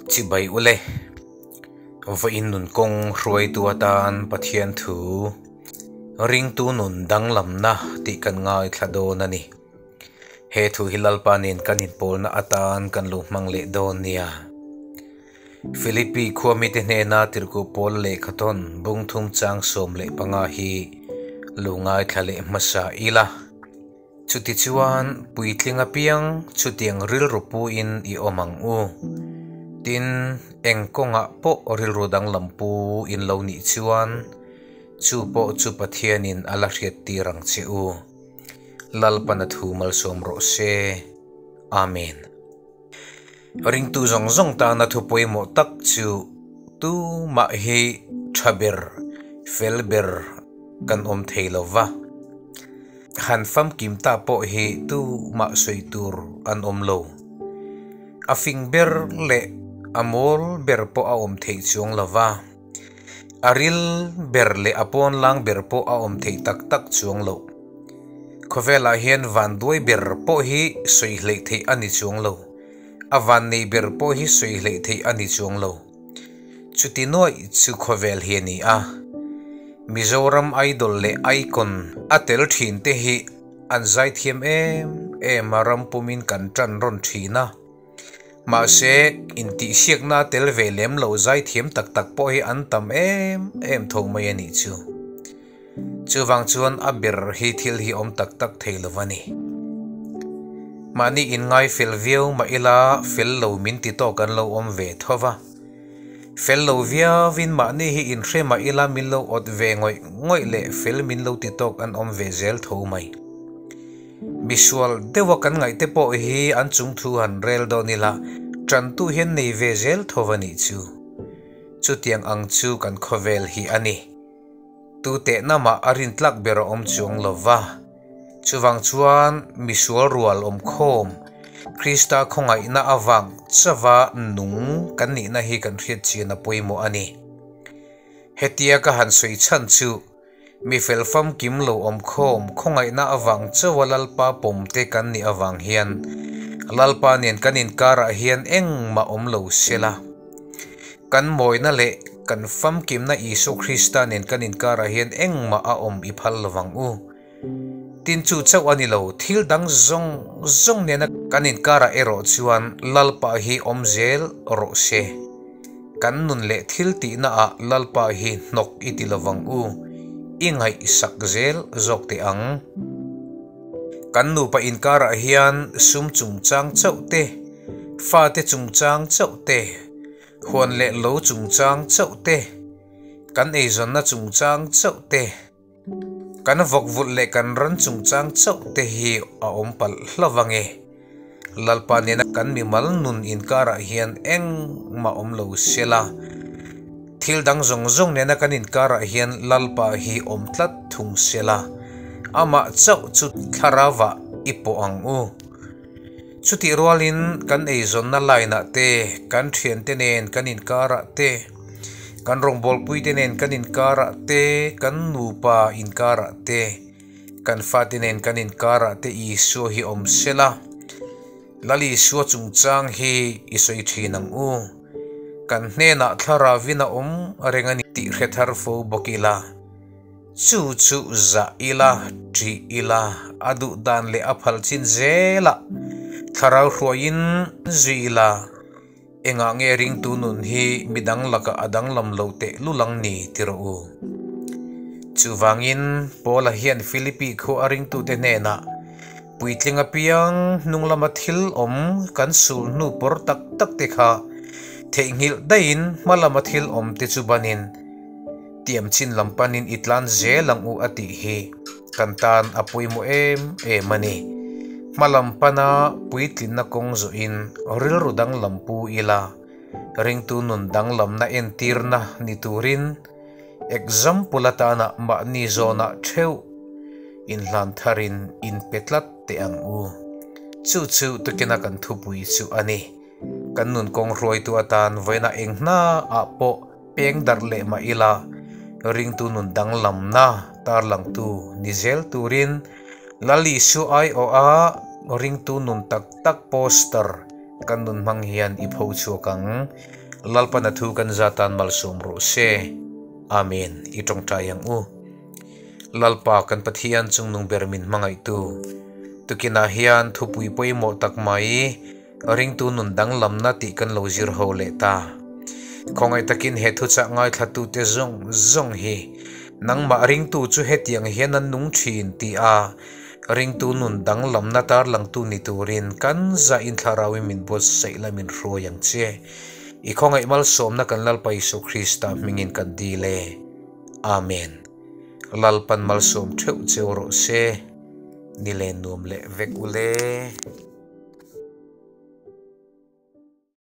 Chibai ule. Vawiin nun kawng hruaitu atan Pathian thu ringtu nun danglamna tih kan ngaithla dawn a ni. He thu hi Lalpa nen kan inpawlna atan kan lo hmang leh dawn nia. Philippi khua mite hnena tirhkoh pawl lehkhathawn bungthum chang 15 hi lo ngaithla leh hmasa ila. Chutichuan, puitling apiang chutiang rilru puin i awm ang u. Tin, eng kawngah pawh rilru danglam pu in lo nih chuan, chu pawh chu Pathianin a la hriattir ang che u. Lalpan a thu malsawm rawh se. Amen. Ringtu zawng zawng tana thu pawimawh tak chu tumah hi tha ber, fel ber kan awm thei lo va. Han famkim ta pawh hi tumah sawi tur an awm lo. A fing ber leh a mawl ber pawh a awm theih chuang lo va. A ril ber leh a pawnlang ber pawh a awm theih tak tak chuang lo. Khawvelah hian vanduai ber pawh hi sawi hleih theih a ni chuang lo. A vannei ber pawh hi sawi hleih theih a ni chuang lo. Chuti nuaih chu khawvel hi a ni a. Mizoram Idol leh Icon a tel thin te hi an zaithiam em em a ram pumin kan tan rawn thin a. Mahse, intihsiakna tel ve lem lo zaithiam tak tak pawh hi an tam em em tho mai a nih chu. Chuvang chuan a ber hi thil hi awm tak tak thei lo a ni. Mahni inngai fel viau mah ila fel lo min ti tawk an lo awm ve tho va. Fel lo viauin mahni hi inhre mah ila min lo awt ve ngawih ngawih leh fel min lo ti tawk an awm ve zel tho mai. Misual deuha kan ngaihte pawh hi an chungthu han rel dawn ila tantu hian nei ve zel tho a nih chu. Chutiang ang chu kan khawvel hi a ni. Tu tehna mah a rintlak ber a awm chuang lo va. Chuvang chuan misual rual awmkhawm, Krista khawngaihna avang chauha nung kan nihna hi kan hriat chian a pawimawh a ni. Hetia ka han sawi chhan chu Mi fel famkim lo awmkhawm khawngaihna avang chauha Lalpa pawmte kan nih avang hian Lalpa nen kan inkarah hian engmah awm lo sela. Kan mawina leh kan famkimna Isua Krista nen kan inkarah hian engmah a awm i phal lovang u. Tin chu chauh a ni lo, thil dang zawng zawng nena kan inkarah erawh chuan Lalpa hi awm zel rawh se. Kan nun leh thil tihna ah Lalpa hi hnawk i ti lovang u, i ngaihsak zel zawk teh ang. Kan nupa inkarah hian sum chungchang chauh te, fate chungchang chauh te, huan leh lo chungchang chauh te, kan eizawnna chungchang chauh te, Kan vawkvulh leh kan ran chungchang chauh te hi a awm palh hlauh ange. Lalpa nena kan mimal nun inkarah hian engmah awm lo sela. Thil dang zawng zawng nena kan inkarah hian Lalpa hi awm tlat thung sela. Amah chauh chu thlarauah i pawh ang u. Chutih rualin kan eizawnna line-ah te, kan thiante nen kan inkarah te, kan rawngbawlpuite nen kan inkarah te, kan nupa inkarah te, kan fate nen kan inkarah te Isua hi awm sela. Lal Isua chungchang hi i sawi thin ang u. Kan hnenah thlarauin a awm reng a ni tih hre thar fo bawk ila. Chu chu zah ila, ṭih ila, a duh dan leh a phal chin zela thlarau hruaiin zui ila, engah nge ringtu nun hi midang lakah a danglam lo teh lulang ni ti rawh u. Chuvangin Paula hian Philippi khua a ringtute hnenah puitling apiang hnung lama thil awm kan sul hnu pawr tak tak te kha theihnghilh daihin hma lama thil awm te chu banin, Tiam chin lam panin i tlan zel ang u a tih hi kan tan a pawimawh em em a ni. Hma lam pana puitlinna kawng zawhin rilru danglam pu ila, ringtu nun danglamna entirna ni turin example atana mahni zawnah theuh inhlan tharin inpe tlat teh ang u. Chu chu tukina kan thupui chu a ni. Kan nun kawng hruaitu atan vawiina eng hna ah pawh Peng darh leh mah ila, ringtu nun danglamna tarlangtu ni zel turin Lal Isua aiawha ringtu nun tak tak poster kan nun hmang hian i pho chhuak ang. Lalpan a thu kan za tan malsawm rawh se. Amen. I tawngtai ang u. Lalpa kan Pathian chungnung ber min hmangaihtu. Tukinah hian thupui pawimawh tak mai ringtu nun danglamna tih kan lo zir ho leh ta. Khawngaih takin he thuchah ngaithlatute zawng zawng hi nangmah ringtu chu hetiang hian an nung thin tih a ringtu nun danglamna tarlangtu ni turin kan zah in thlarauin min buatsaih la min hruai ang che. I khawngaih malsawmna kan Lalpa Isua Krista hmingin kan dil e. Amen. Lalpan malsawm theuh cheu rawh se. Ni len nuam leh vek ule.